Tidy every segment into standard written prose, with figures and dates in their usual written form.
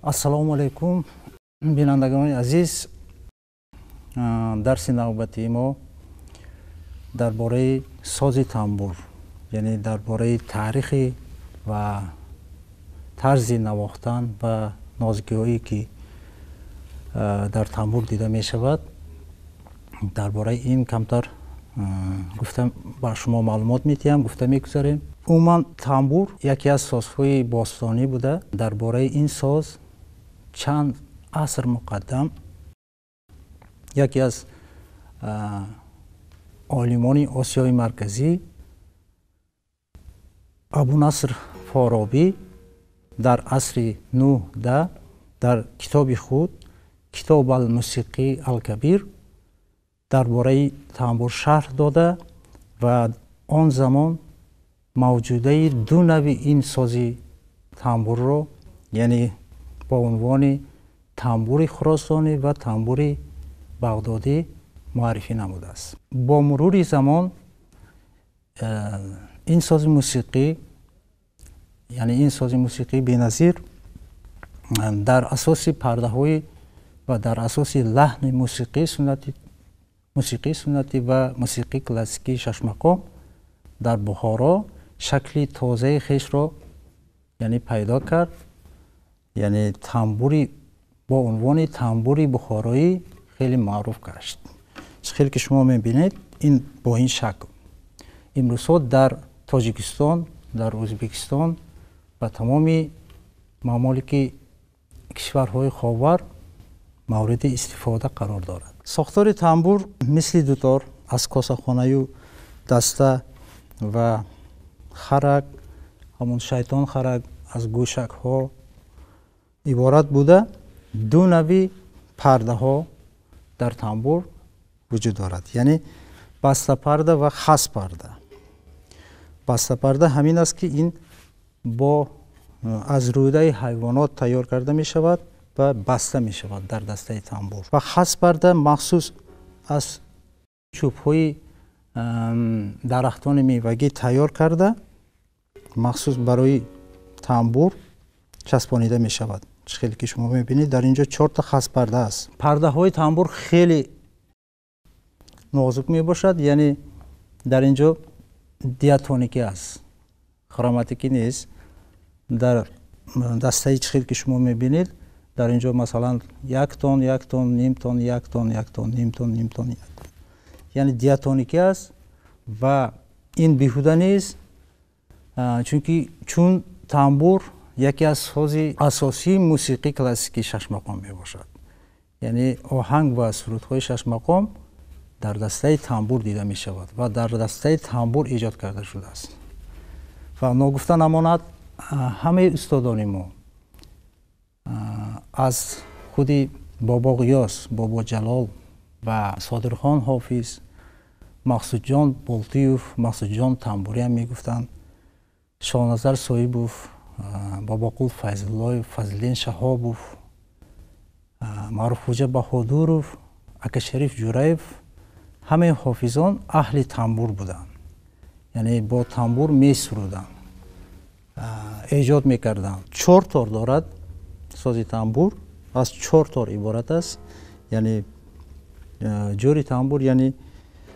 Ассалому алайкум, бинандагони азиз. Дарси навбатии мо дар бораи сози тамбур, яъне дар бораи таърихи ва тарзи навохтан ва нозикиҳое ки дар тамбур дида мешавад, дар бораи ин камтар гуфта ба шумо маълумот медиҳам, гуфта мегузарем. Умуман тамбур яке аз созҳои бостонӣ буда. Дар бораи ин соз чанд аср муқаддам яке аз олимони Осиёи Марказӣ Абунаср Форобӣ дар асри 9 дар китоби худ Китоб ал-Мусиқӣ ал-Кабир дар бораи тамбур шарҳ дода ва он замон мавҷудаи ду нави ин сози тамбурро, яъне бо унвони тамбури Хуросонӣ ва тамбури Бағдодӣ муаррифӣ намудааст. Бо мурури замон ин сози мусиқӣ, яъне ин сози мусиқии беназир дар асоси пардаҳои ва дар асоси лаҳни мусиқии суннатӣ ва мусиқии классикии шашмақом дар Бухоро шакли тозаи хешро яъне пайдо кард. Яъне тамбури бо унвони тамбури бухороӣ хеле маъруф гашт. Хеле ки шумо мебинед, ин бо ин шакл имрӯзҳо дар Тоҷикистон, дар Ӯзбекистон ва тамоми мамолики кишварҳои ховар мавриди истифода қарор дорад. Сохтори тамбур мисли дутор аз косахонаю даста ва харак, ҳамон шайтон харак, аз гӯшакҳо иборат буда. Ду нави пардаҳо дар тамбур вуҷуд дорад, яъне бастапарда ва хаспарда. Бастапарда ҳамин аст ки ин бо аз рӯдаи ҳайвонот тайёр карда мешавад ва баста мешавад дар дастаи тамбур, ва хаспарда махсус аз чӯбҳои дарахтони мевагӣ тайёр карда махсус барои тамбур часпонида мешавад. Хеле ки шумо мебинед, дар инҷо чорта хаспарда аст. Пардаҳои тамбур хеле нозук мебошад, яъне дар инҷо диатоникӣ аст, хроматикӣ нест. Дар дастаи хеле ки шумо мебинед, дар инҷо масалан як тон, як тон, ним тон, як тон, як тон, ним тон, ним тон, як тон, яъне диатоникӣ аст. Ва ин беҳуда нест, чунки чун тамбур яке аз сози асосии мусиқии классикии шашмақом мебошад, яъне оҳанг ва сурудҳои шашмақом дар дастаи тамбур дида мешавад ва дар дастаи тамбур эҷод карда шудааст. Ва ногуфта намонад, ҳамаи устодони мо аз худи Бобо Ғиёс, Бобо Ҷалол ва Содирхон Ҳофиз, Мақсудҷон Болтиев, Мақсудҷон Тамбуриам мегуфтанд, Шоҳназар Соҳибов, Бобоқул Файзуллоев, Фазлиддин Шаҳобов, Маъруфхӯҷа Баҳодуров, Акашариф Ҷураев, ҳамаи ҳофизон аҳли тамбур буданд, яъне бо тамбур месуруданд, эҷод мекарданд. Чор тор дорад сози тамбур, аз чор тор иборат аст, яъне ҷури тамбур, яъне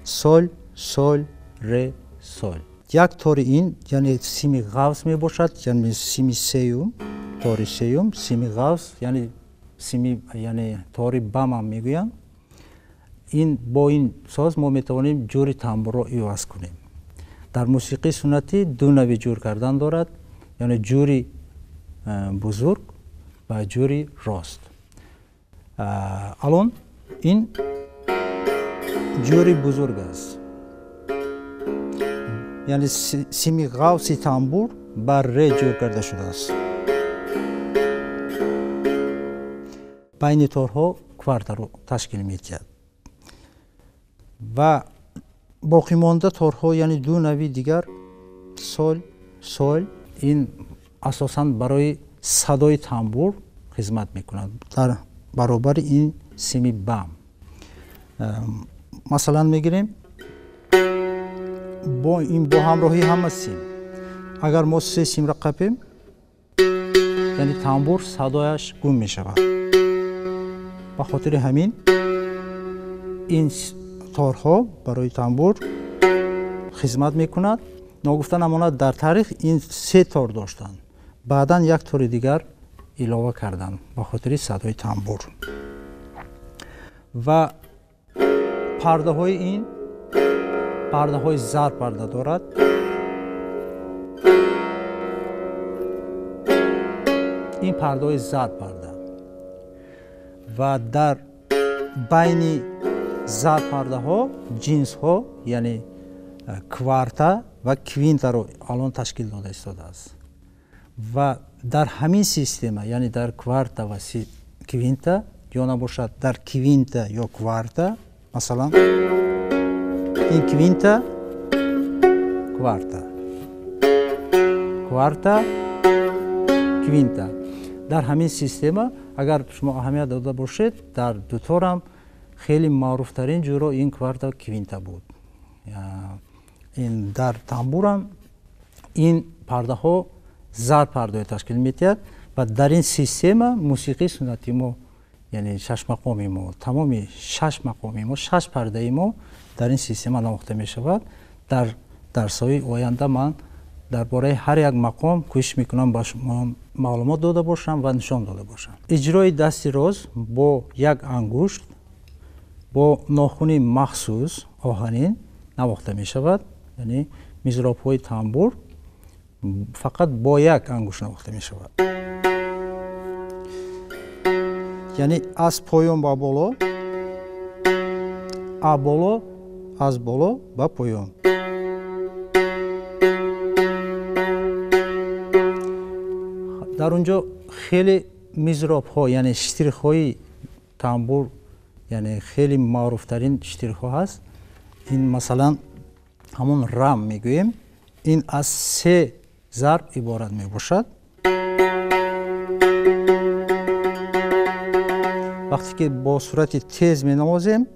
сол, сол, ре, сол. Як тори ин яъне сими ғавс мебошад, яъне сими сеюм, тори сеюм, сими ғавс, яъне сими, яъне тори бам ҳам мегӯянд. Ин бо ин соз мо метавонем ҷури тамбурро иваз кунем. Дар мусиқии суннатӣ ду нави ҷур кардан дорад, яъне ҷури бузург ва ҷури рост. Алон ин ҷӯри бузург аст, яъне сими ғавси тамбур бар ре ҷӯр карда шудааст. Байни торҳо квартаро ташкил медиҳад ва боқимонда торҳо, яъне ду нави дигар сол, сол, ин асосан барои садои тамбур хизмат мекунад дар баробари ин сими бам. Масалан мегирем бо ин бо ҳамроҳии ҳама сим. Агар мо се симро қапем, яъне тамбур садояш гум мешавад. Ба хотири ҳамин ин торҳо барои тамбур хизмат мекунад. Ногуфта намонад, дар таърих ин се тор доштанд, баъдан як тори дигар илова карданд ба хотири садои тамбур. Ва пардаҳои ин пардаҳои зар парда дорад. Ин пардаҳои зар парда ва дар байни зар пардаҳо ҷинсҳо, яъне кварта ва квинтаро алон ташкил дода истодааст. Ва дар ҳамин система, яъне дар кварта ва квинта, ё набошад дар квинта ё кварта, масалан ин квинта, кварта, кварта, квинта. Дар ҳамин система агар шумо аҳамият дода бошед, дар дуторам хеле маъруфтарин ҷуро ин кварта квинта буд. Ин дар тамбурам ин пардаҳо зар пардаҳо ташкил медиҳад ва дар ин система мусиқии суннати мо, яъне шашмақоми мо, тамоми шаш мақоми мо, шаш пардаи мо дар ин система навохта мешавад. Дар дарсҳои оянда ман дар бораи ҳар як мақом кӯшиш мекунам ба шумо маълумот дода бошам ва нишон дода бошам. Иҷрои дасти рост бо як ангушт бо нохуни махсус оҳанин навохта мешавад, яъне мизробҳои тамбур фақат бо як ангушт навохта мешавад. Яъне аз поён ба боло, а боло, аз боло ба поён. Дар он ҷо хеле мизробҳо, яъне штрихҳои тамбур, яъне хеле маъруфтарин штрихҳо ҳаст. Ин масалан ҳамон рам мегӯем, ин аз се зарб иборат мебошад. Вақте ки бо сурати тез менавозем,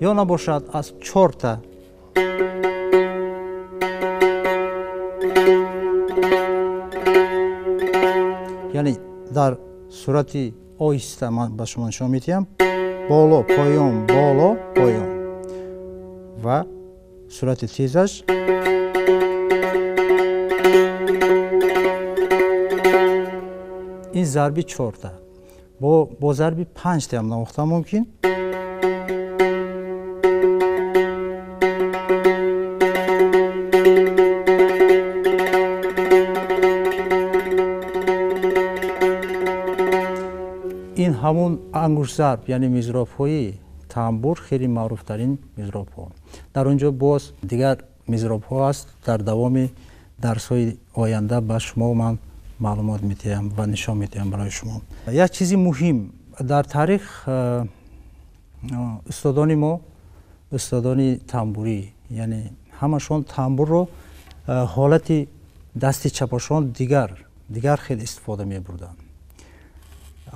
ё набошад аз чорта яъне дар сурати оҳиста ман ба шумо нишон медиҳам, боло поён, боло поён, ва сурати тезаш ин зарби чорта бо зарби панҷта ҳам навохта мумкин. Ин ҳамон ангуштзарб, яъне мизробҳои тамбур, хеле маъруфтарин мизробҳо. Дар он ҷо боз дигар мизробҳо аст. Дар давоми дарсҳои оянда ба шумо ман маълумот медиҳам ва нишон медиҳам барои шумо. Як чизи муҳим дар таърих, устодони мо, устодони тамбурӣ, яъне ҳамашон тамбурро ҳолати дасти чапашон дигар хеле истифода мебурданд.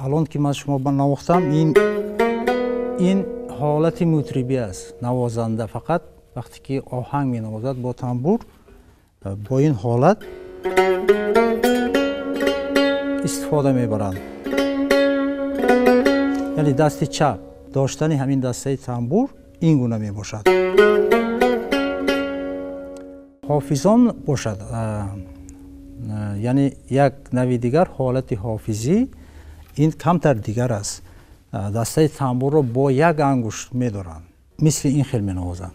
Алон ки ман шумо навохтам, ин ҳолати мутрибӣ аст. Навозанда фақат вақте ки оҳанг менавозад бо тамбур, бо ин ҳолат истифода мебаранд. Яъне дасти чап доштани ҳамин дастаи тамбур ин гуна мебошад. Ҳофизон бошад, яъне як нави дигар ҳолати ҳофизӣ, ин камтар дигар аст. Дастаи тамбурро бо як ангушт медоранд, мисли ин хел менавозанд.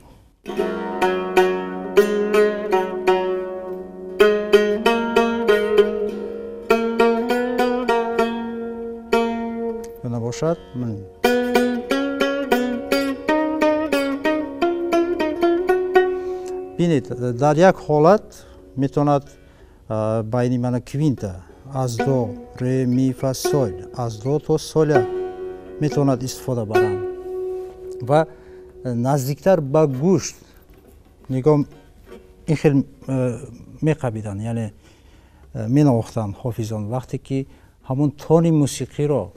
Набошад, бинед, дар як ҳолат метавонад байни мана квинта аз до, ре, ми, фа, соль, аз до то соля метавонад истифода баранд ва наздиктар ба гӯшт нигоҳ ин хел меқабиданд, яъне менавохтанд ҳофизон. Вақте ки ҳамон тони мусиқиро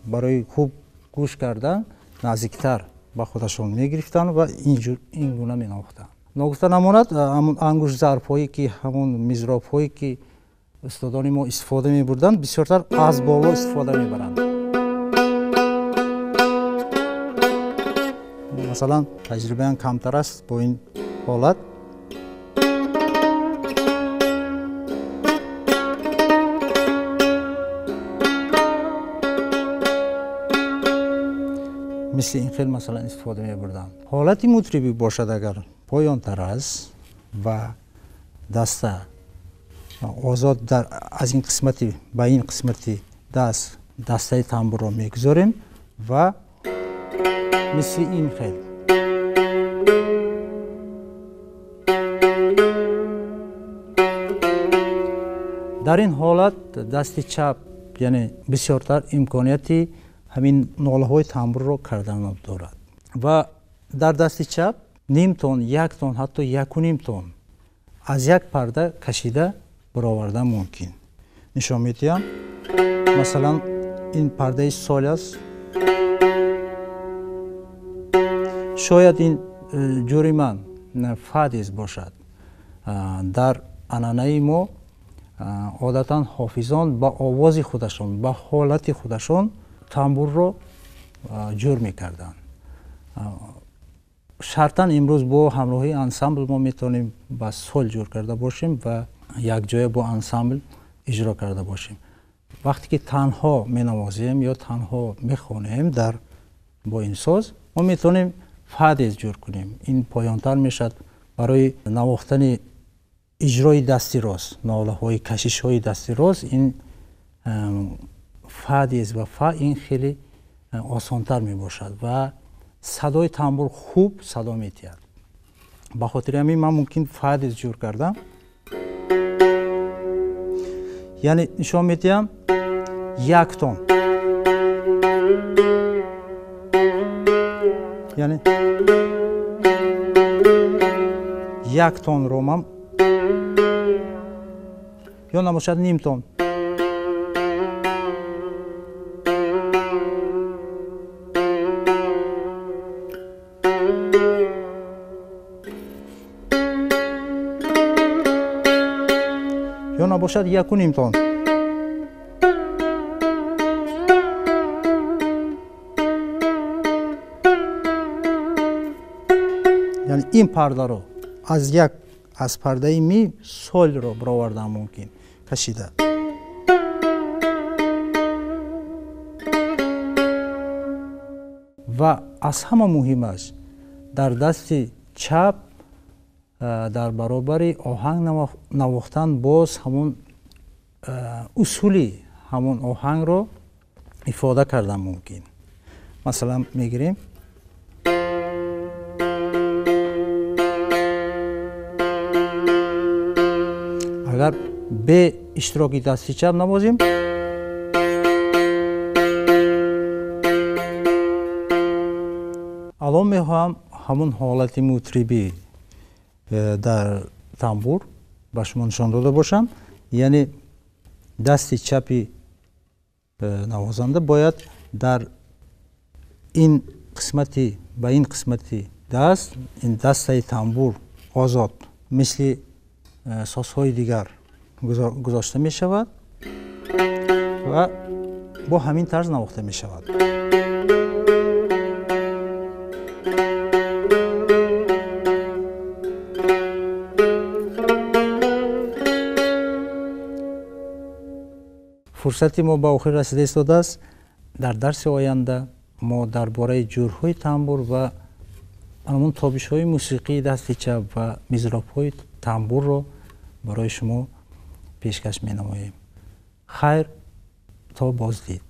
барои хуб гӯш кардан наздиктар ба худашон мегирифтанд ва ин гуна менавохтанд. Ногуфта намонад, ҳамон ангуштзарбҳое ки ҳамон мизробҳое ки устодони мо истифода мебурданд, бисёртар аз боло истифода мебаранд. Масалан, таҷрибаам камтар аст бо ин ҳолат. Мисли ин хел масалан истифода мебурданд. Ҳолати мутрибӣ бошад, агар поёнтар аст ва даста озод аз ин қисмати ба ин қисмати даст дастаи тамбурро мегузорем ва мисли ин хел дар ин ҳолат дасти чап, яъне бисёртар имконияти ҳамин нолаҳои тамбурро кардан дорад ва дар дасти чап ним тон, як тон, ҳатто якуним тон аз як парда кашида баровардан мумкин. Нишон медиҳам. Масалан, ин пардаи сол аст. Шояд ин ҷури ман фа диез бошад. Дар ананаи мо одатан ҳофизон ба овози худашон, ба ҳолати худашон тамбурро ҷур мекарданд. Шартан имрӯз бо ҳамроҳии ансамбл мо метавонем ба сол ҷур карда бошем ва якҷоя бо ансамбл иҷро карда бошем. Вақте ки танҳо менавозем ё танҳо мехонем дар бо ин соз, мо метавонем фа диез ҷур кунем. Ин поёнтар мешавад барои навохтани иҷрои дасти рост, нолаҳои кашишҳои дасти рост. Ин фа диез ва фа ин хеле осонтар мебошад ва садои тамбур хуб садо медиҳад. Ба хотири ҳамин ман мумкин фа диез ҷур кардам, яъне нишон медиҳам як тон, яъне як тонро ман ё набошад ним тон. Ё набошад якуним тон. Яъне ин пардаро аз як аз пардаи ми солро баровардан мумкин кашида. Ва аз ҳама муҳимаш дар дасти чап дар баробари оҳанг навохтан боз ҳамон усули ҳамон оҳангро ифода кардан мумкин. Масалан мегирем агар бе иштироки дасти чап навозем, алон мехоҳам ҳамон ҳолати мутрибӣ дар тамбур ба шумо нишон дода бошам. Яъне дасти чапи навозанда бояд дар ин қисмати ба ин қисмати даст, ин дастаи тамбур озод мисли созҳои дигар гузошта мешавад ва бо ҳамин тарз навохта мешавад. Фурсати мо ба охир расида истодааст. Дар дарси оянда Мо дар бораи ҷурҳои тамбур ва ҳамон тобишҳои мусиқии дасти чап ва мизробҳои тамбурро барои шумо пешкаш менамоем. Хайр, то боздид.